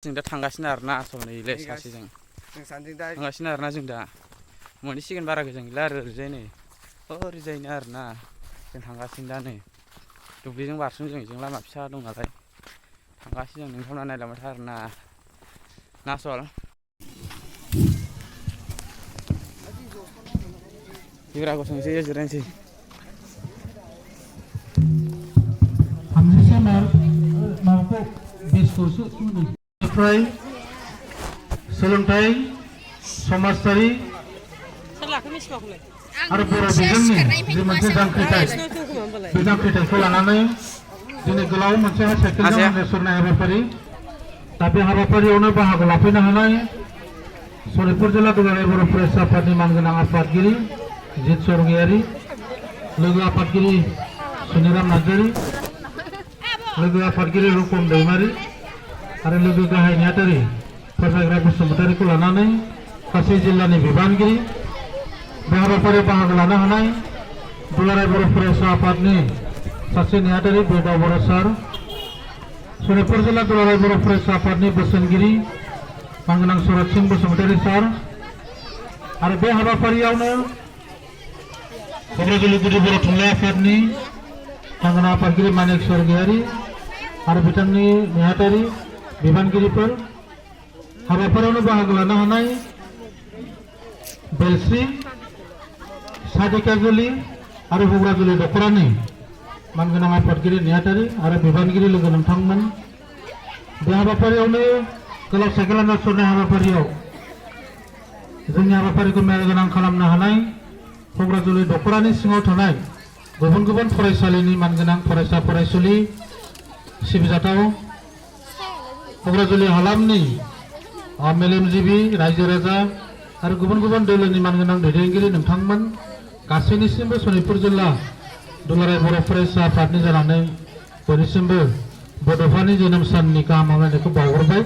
जों दा थांगासिनो आरोना आसलनिलै सासेजों थांगासिनो आरोना जों दा मोनहैसिगोन बारा गोजान गैला आरो ओरैजाय नै ओरैजायनो आरोना जों थांगासिनो दा नै दुब्लिजों बारसोम जों बेजों लामा फिसा दं नालाय थांगासिनो जों नोंथांमोना नायलांबाय था आरोना ना आसल बिग्राखौ सोंसै जिरायनोसै माबाखौ बेसखौसो ओमफ्राय सोलोंथाइ समाजारि आरो बर' बिजोंनि जि मोनसे जांख्रिथाय बे जांख्रिथायखौ लानानै दिनै गोलाव मोनसे साइकेलजों हान्थिनाय हाबाफारि दा बे हाबाफारियावनो बाहागो लाफैनो हानाय सनितपुर जिल्ला दुलाराय बर' फरायसा आफादनि मानगोनां आफादगिरि जित सरगयारि लोगो आफादगिरि सुनिराम नार्जारि लोगो आफादगिरि रुपम दैमारि आरो लोगो गाहाय नेहाथारि फोरमायग्रा बसुमतारिखौ लानानै गासै जिल्लानि बिबानगिरि बे हाबाफारियाव बाहागो लानो हानाय दुलाराय बर' फरायसा आफादनि सासे नेहाथारि बेदाव बर' सार सनितपुर जिल्ला दुलाराय बर' फरायसा आफादनि बोसोनगिरि मानगोनां शरत सिंह बसुमतारि सार आरो बे हाबाफारियावनो क'क्राझार गुदि बर' थुनलाइ आफादनि मानगोनां आफादगिरि मानिक सरगयारि आरो बिथांनि नेहाथारि बिबानगिरिफोर हाबाफारियावनो बाहागो लानो हानाय बेलस्रि सादिकाजुलि आरो हुग्राजुलि दख'रानि मानगोनां आफादगिरि नेहाथारि आरो बिबानगिरि लोगो नोंथांमोन बे हाबाफारियावनो गोलाव साइकेल हान्थिनाय हाबाफारियाव जोंनि हाबाफारिखौ मेलगोनां खालामनो हानाय हुग्राजुलि दख'रानि सिङाव थानाय गुबुन गुबुन फरायसालिनि मानगोनां फरायसा फरायसुलि सिबिजाथाव क'क्राझार हालामनि मेलेमजिबि रायजो राजा आरो गुबुन गुबुन दोलोनि मानगोनां दैदेनगिरि नोंथांमोन गासैनिसिमबो सनितपुर जिल्ला दुलाराय बर' फरायसा आफादनि जानानै बयनिसिमबो बड'फानि जोनोम साननि गाहाम हामलायनायखौ बावहरबाय।